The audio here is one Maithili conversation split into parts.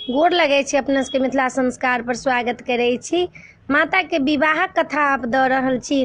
गोर लगै छी अपना सबके मिथिला संस्कार पर स्वागत करै छी। माताके विवाहक कथा आब दऽ रहल छी।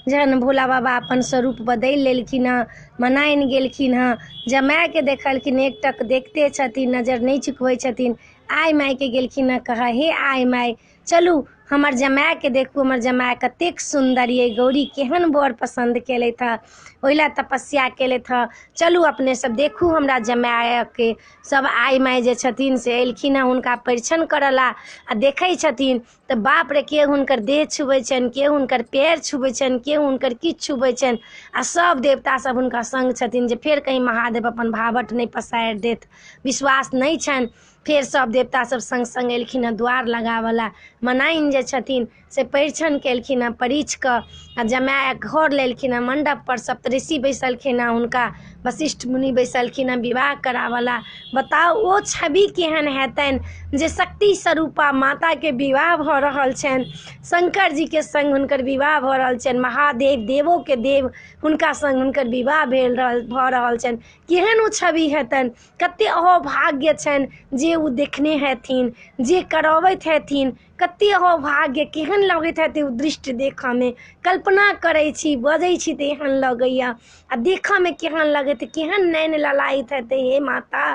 जहन भोला बाबा अपन स्वरूप बदलि लेलखिन हँ, मनाइन गेलखिन हँ, जमायके देखलखिन, एकटक देखते छथिन, नजर नहि चुकबै छथिन। आइ मायके गेलखिन हँ कहऽ, हे आइ माय, चलू हमर जमायके देखू, हमर जमाय कतेक सुन्दर अइ, गौरी केहन वर पसन्द केलथि हँ, ओहि लए तपस्या केलथि हँ, चलू अपने सब देखू हमरा जमायके। सब आइ माय जे छथिन से एलखिन हँ हुनका परिछन करऽ लए आ देखै छथिन तऽ बाप रे, के हुनकर देह छुबै छनि, के हुनकर पएर छुबै छनि, के हुनकर किछु छुबै छनि। आ सब देवता सब हुनका सङ्ग छथिन जे फेर कहीं महादेव अपन भावट नहि पसारि देत, विश्वास नहि छनि। फेर सब देवता सब सङ्ग सङ्ग एलखिन हँ द्वार लगाबऽ लए। मनाइन जे छथिन से परिछन केलखिन हँ, परिछ कऽ आ जमाय घर लेलखिन हँ। मण्डपपर सप्तऋषि बैसलखिन हँ, हुनका वशिष्ठ मुनि बैसलखिन हँ विवाह कराबऽ लए। बताउ ओ छवि केहन हेतनि जे शक्ति स्वरूपा माताके विवाह भऽ रहल छनि, शंकर जीके सङ्ग हुनकर विवाह भऽ रहल छनि, महादेव देवोके देव हुनका सङ्ग हुनकर विवाह भेल रहल भऽ रहल छनि। केहन ओ छवि हेतनि, कते अहोभाग्य छनि जे ओ देखने हेथिन, जे करबैत हेथिन, कते अहोभाग्य, केहन लगैत हेतै ओ दृष्टि देखऽमे। कल्पना करै छी, बजै छी तऽ एहन लगैया, आ देखऽमे केहन लगैत, केहन नैन ललाइत हेतै। हे माता,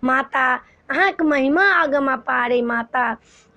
माता अहाँके महिमा अगम अपार अइ माता।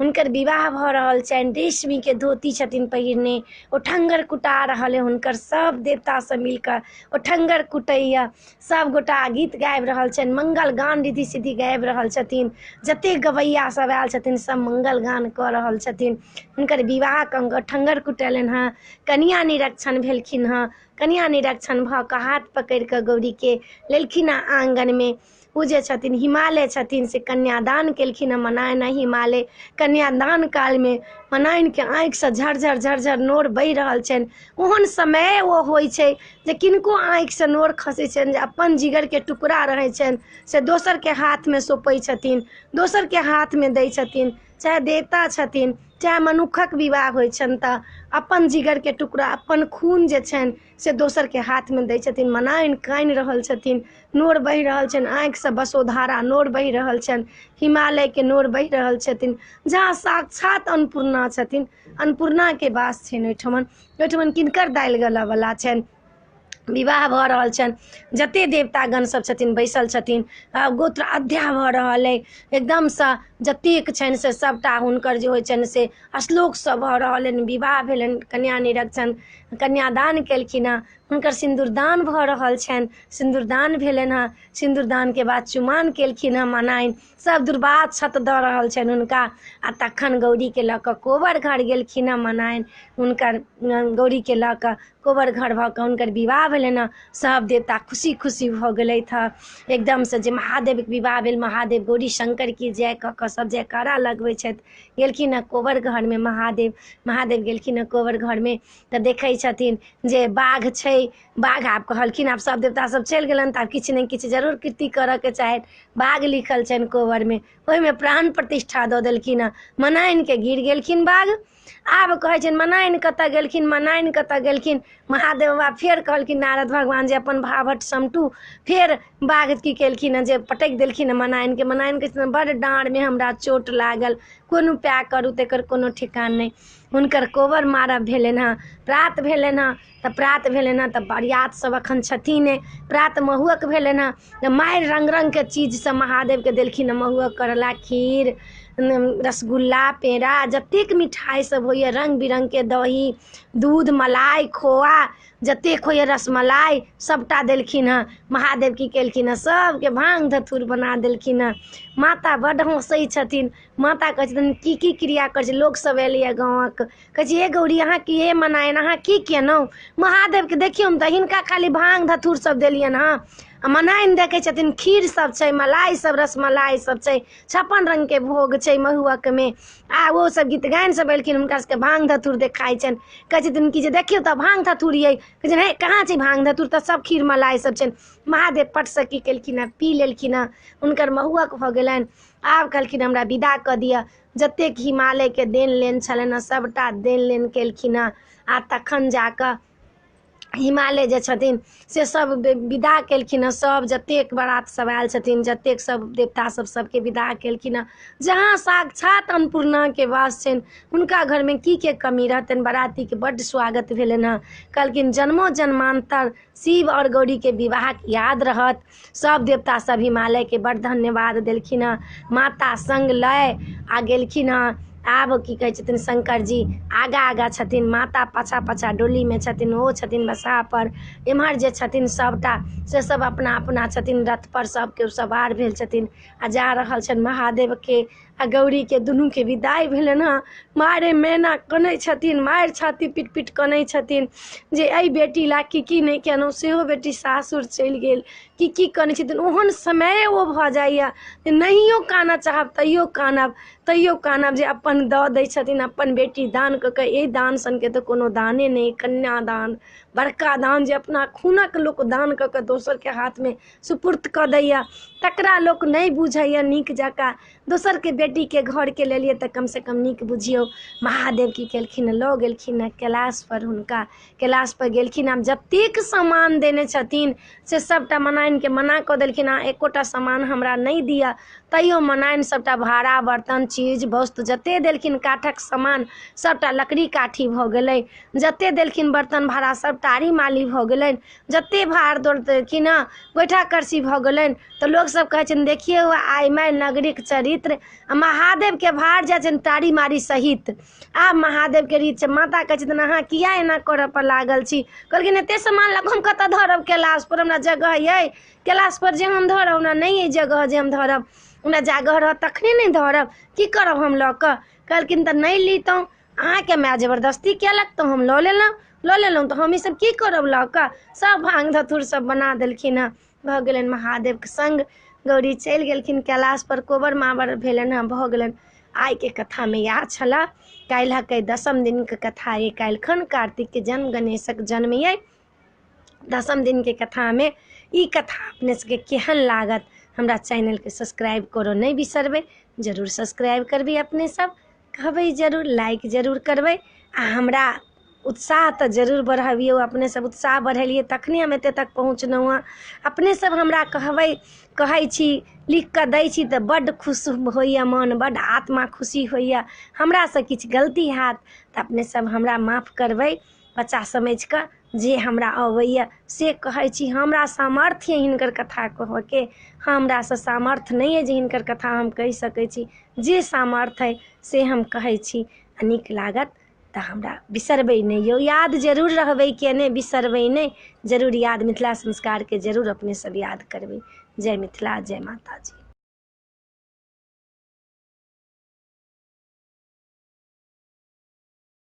हुनकर विवाह भऽ रहल छनि, रेशमीके धोती छथिन पहिरने, ओठङ्गर कुटा रहल अइ, हुनकर सब देवता सब मिलकऽ ओठङ्गर कुटैया, सब गोटा गीत गाबि रहल छनि, मंगल गान रिद्धि सिद्धि गाबि रहल छथिन, जतेक गवैया सब आयल छथिन सब मंगल गान कऽ रहल छथिन। हुनकर विवाहके ओठङ्गर कुटेलनि हँ, कनिया निरीक्षण भेलखिन हँ, कनिया निरीक्षण भऽ कऽ हाथ पकड़ि कऽ गौरीके लेलखिन हँ आङ्गनमे। ओ जे छथिन हिमालय छथिन से कन्यादान केलखिन हँ मनाइन हिमालय। कन्यादान कालमे मनाइनके आँखिसँ झरझर झरझर नोर बहि रहल छनि। ओहन समय ओ होइ छै जे किनको आँखिसँ नोर खसै छनि, जे अपन जिगरके टुकड़ा रहै छनि से दोसरके हाथमे सौंपै छथिन, दोसरके हाथमे दै छथिन, चाहे देवता छथिन चाहे मनुखक विवाह होइ छनि तऽ अपन जिगरके टुकड़ा अपन खून जे छनि से दोसरके हाथमे दै छथिन। मनाइन कानि रहल छथिन, नोर बहि रहल छनि, आँखिसँ बसोधारा नोर बहि रहल छनि, हिमालयके नोर बहि रहल छथिन। जहाँ साक्षात अन्नपूर्णा छथिन, अन्नपूर्णाके वास छनि ओहिठमन, ओहिठमन किनकर दालि गलऽवला छनि। विवाह भऽ रहल छनि, जते देवतागण सब छथिन बैसल छथिन, गोत्र अध्याय भऽ रहल अइ, एकदमसँ जतेक छनि से सबटा हुनकर जे होइ छनि से श्लोक सब भऽ रहल अइ। विवाह भेलनि, कन्या निरीक्षण कन्यादान केलखिन हँ, हुनकर सिन्दूरदान भऽ रहल छनि, सिन्दूरदान भेलनि हँ, सिन्दूरदानके बाद चुमान केलखिन हँ मनाइन, सब दुर्वाक्षत दऽ रहल छनि हुनका। आ तखन गौरीके लऽ कऽ कोबर घर गेलखिन हँ मनाइन, हुनकर गौरीके लऽ कऽ कोबर घर भऽ कऽ हुनकर विवाह भेलनि हँ। सब देवता खुशी खुशी भऽ गेलथि हँ एकदमसँ जे महादेवके विवाह भेल, महादेव गौरी शंकर की जय कऽ कऽ सब जयकारा लगबै छथि। गेलखिन हँ कोबर घरमे महादेव, महादेव गेलखिन हँ कोबर घरमे तऽ देखै छथिन जे बाघ छै, बाघ आब कहलखिन आब सब देवता सब चलि गेलनि तऽ आब किछु ने किछु जरूर कृति करऽके चाही। बाघ लिखल छनि कोबरमे, ओहिमे प्राण प्रतिष्ठा दऽ देलखिन हँ, मनाइनके गिर गेलखिन बाघ। आब कहै छनि मनाइन कतऽ गेलखिन, मनाइन कतऽ गेलखिन। महादेव बाबा फेर कहलखिन नारद भगवान जे अपन भाभट समटू। फेर बाघ की केलखिन हँ जे पटकि देलखिन हँ मनाइनके। मनाइन कहै छथिन बड़ डाँड़मे हमरा चोट लागल, कोन उपाय करू तकर कोनो ठेकान नहि। हुनकर कोबर मारब भेलनि हँ। प्रात भेलनि हँ तऽ प्रात भेलनि हँ तऽ बरियात सब एखन छथिन नहि। प्रात महुअक भेलनि हँ तऽ मारि रङ्ग रङ्गके चीज सब महादेवके देलखिन हँ। महुअक करला, खीर, रसगुल्ला, पेड़ा, जतेक मिठाइ सब होइए, रङ्ग बिरङ्गके दही, दूध, मलाई, खोआ, जतेक होइए रसमलाई सबटा देलखिन हँ। महादेव की केलखिन हँ सबके भाङ्ग धथुर बना देलखिन हँ। माता बड्ड हँसै छथिन, माता कहै छथिन की की क्रिया करै छै। लोकसब एलैए गाँवक, कहै छै हे गौरी अहाँ की, हे मनाइन अहाँ की केलहुँ, महादेवके देखियौ तऽ हिनका खाली भाङ्ग धथुर सब देलियनि हँ। आ मनाइन देखै छथिन खीर सब छै, मलाई सब, रसमलाई सब छै, 56 रङ्गके भोग छै महुअकमे। आ ओ सब गीत गाइन सब एलखिन, हुनका सबके भाङ्ग धथुर देखाइ छनि। कहै छथिन कि जे देखियौ तऽ भाङ्ग धथुर यै। कहै छथिन हे कहाँ छै भाङ्ग धथुर, तऽ सब खीर मलाई सब छनि। महादेव पटसँ की केलखिन हँ पी लेलखिन हँ, हुनकर महुअक भऽ गेलनि। आब कहलखिन हमरा विदा कऽ दिअ। जतेक हिमालयके देन लेन छलनि हँ सबटा देन लेन केलखिन हँ। आ तखन जाकऽ हिमालय जे छथिन से सब विदा केलखिन हँ। सब जतेक बारात सब आयल छथिन, जतेक सब देवता सब सबके विदा केलखिन हँ। जहाँ साक्षात अन्नपूर्णाके वास छनि हुनका घरमे की के कमी रहतनि। बरातीके बड्ड स्वागत भेलनि हँ। कहलखिन जन्मो जन्मान्तर शिव आओर गौरीके विवाहक याद रहत। सब देवता सब हिमालयके बड्ड धन्यवाद देलखिन हँ। माता सङ्ग लय आ गेलखिन हँ। आब की कहै छथिन शंकर जी आगाँ आगाँ छथिन, माता पाछाँ पाछाँ डोलीमे छथिन, ओ छथिन बसहापर। एम्हर जे छथिन सबटा से सब अपना अपना छथिन रथपर सब केओ सवार भेल छथिन आ जा रहल छनि। महादेवके आ गौरीके दुनूके विदाइ भेलनि हँ। मारे मैना कनै छथिन, मारि छाती पीट पीट कनै छथिन जे एहि बेटी लए की की नहि केलहुँ, सेहो बेटी सासुर चलि गेल, की की कनै छथिन। ओहन समय ओ भऽ जाइए जे नहियो कानऽ चाहब तैयो कानब, तैयो कानब जे अपन दऽ दै छथिन अपन बेटी दान कऽ कऽ। एहि दान सनके तऽ कोनो दाने नहि, कन्यादान बड़का दान जे अपना खूनक लोक दान कऽ कऽ दोसरके हाथमे सुपुर्द कऽ दैए तकरा लोक नहि बुझैए नीक जकाँ। दोसरके बेटीके घरके लेलियै तऽ कमसँ कम नीक बुझियौ। महादेव की केलखिन, लऽ गेलखिन हँ कैलाशपर। हुनका कैलाशपर गेलखिन, आब जतेक सामान देने छथिन से सबटा मनाइनके मना कऽ देलखिन, अहाँ एकोटा सामान हमरा नहि दिअ। तैयो मनाइन सबटा भाड़ा बर्तन चीज वस्तु जते देलखिन, काठक सामान सबटा लकड़ी काठी भऽ गेलै, जते देलखिन बर्तन भाड़ा सब टारी माली भऽ गेलनि, जते भार दौड़ देलखिन हँ गोइठा करसी भऽ गेलनि। तऽ लोकसब कहै छनि देखियौ आइ माय नगरीक चरित्र, आ महादेवके भार जाइ छनि टारी मारी सहित। आब महादेवके रीत छै। माता कहै छथिन अहाँ किया एना करऽ पर लागल छी? कहलखिन एते सामान लऽ कऽ हम कतऽ धरब कैलाशपर, हमरा जगह अइ कैलाशपर जे हम धरब? हमरा नहि अइ जगह जे हम धरब, हमरा जगह रहत तखने ने धरब, की करब हम लऽ कऽ? कहलखिन तऽ नहि लितहुँ, अहाँके माय जबरदस्ती केलक तऽ हम लऽ लेलहुँ, लऽ लेलहुँ तऽ हम ईसब की करब लऽ कऽ? सब भाँग धथुर सब बना देलखिन हँ। भऽ गेलनि महादेवके सङ्ग गौरी चलि गेलखिन कैलाशपर, कोबर माबर भेलनि हँ, भऽ गेलनि। आइके कथामे इएह छलए। काल्हिक दसम दिनके कथा अइ, काल्हिखन कार्तिकके जन्म गणेशक जन्म अइ। दसम दिनके कथामे ई कथा अपने सबके केहन लागत हमरा चैनलके सब्सक्राइब करऽ नहि बिसरबै, जरूर सब्सक्राइब करबै, अपने सब कहबै जरूर, लाइक जरूर करबै आ हमरा उत्साह तऽ जरूर बढ़बियौ। अपने सब उत्साह बढ़ेलियै तखने हम एते तक पहुँचलहुँ हँ। अपने सब हमरा कहबै, कहै छी, लिख कऽ दै छी तऽ बड्ड खुश होइए मन, बड्ड आत्मा खुशी होइए। हमरासँ किछु गलती हैत तऽ अपने सब हमरा माफ करबै, बच्चा समझि कऽ जे हमरा अबैए से कहै छी। हमरा सामर्थ्य अइ हिनकर कथा कहऽके, हमरासँ सामर्थ्य नहि अइ जे हिनकर कथा हम कहि सकै छी। जे सामर्थ्य अइ से हम कहै छी आ नीक लागत तऽ हमरा बिसरबै नहि यौ, याद जरूर रहबै केने, बिसरबै नहि, जरूर याद मिथिला संस्कारके जरूर अपने सब याद करबै। जय मिथिला, जय माताजी।